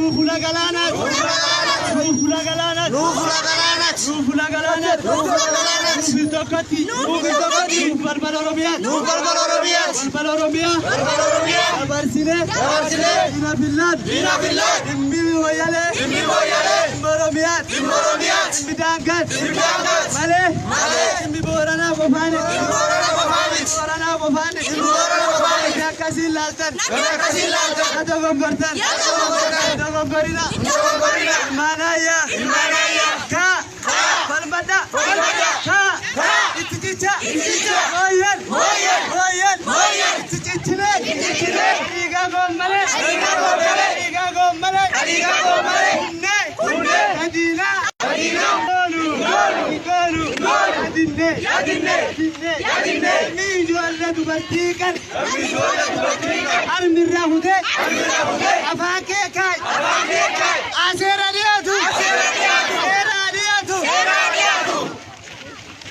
Nuu fuula galaanaati. Nuu fuula galaanaati. Nuu fuula galaanaati. Nuu fuula galaanaati. Nuu fuula galaanaati. Nuuf tokkotti. Nuuf tokkotti. Nuuf balbala Oromiyaati. Nuuf balbala Oromiyaati. Balbala Oromiyaa. Balbala Oromiyaa. Dabarsinee. Dabarsinee. Diina fillaan. Diina fillaan. Dhimmi wayyalee. Dhimmi wayyalee. Dhimmi Oromiyaati. Dhimmi Oromiyaati. Dhimmi daangaati. Dhimmi daangaati. Malee. Malee. Dhimmi Booranaa qofaani. Dhimmi Booranaa qofaa miti. Booranaa qofaani. Dhimmi Booranaa qofaa miti. Namni akkasiin laaltan. Namni akkasiin laaltan. Na dogoggortan. Na dogoggortan. Na dogoggorina. Dogoggorina. Ilmaan ayyaa. Ilmaan ayyaa. Kaa. Falmadha. Falmadha. Kaa. Kaa. Itti cicha. Itti cicha. Mooyyan. Mooyyan. Mooyyan. Mooyyan. Itti cichinee. Itti cichinee. Dhiigaa goon malee. Dhiigaa goon malee. Dhiigaa goon malee. Dhiigaa goon malee. Humnee. Humnee. Madiinaa. Madiinaa. Goonu. Goonu. Goonu. Goonu. Yadinnee. Yadinnee. Yadinnee. Yadinnee. Namni ijoollee dubartii kan. Namni ijoollee dubartii kan. Harmi irraa futee. Harmi irraa futee.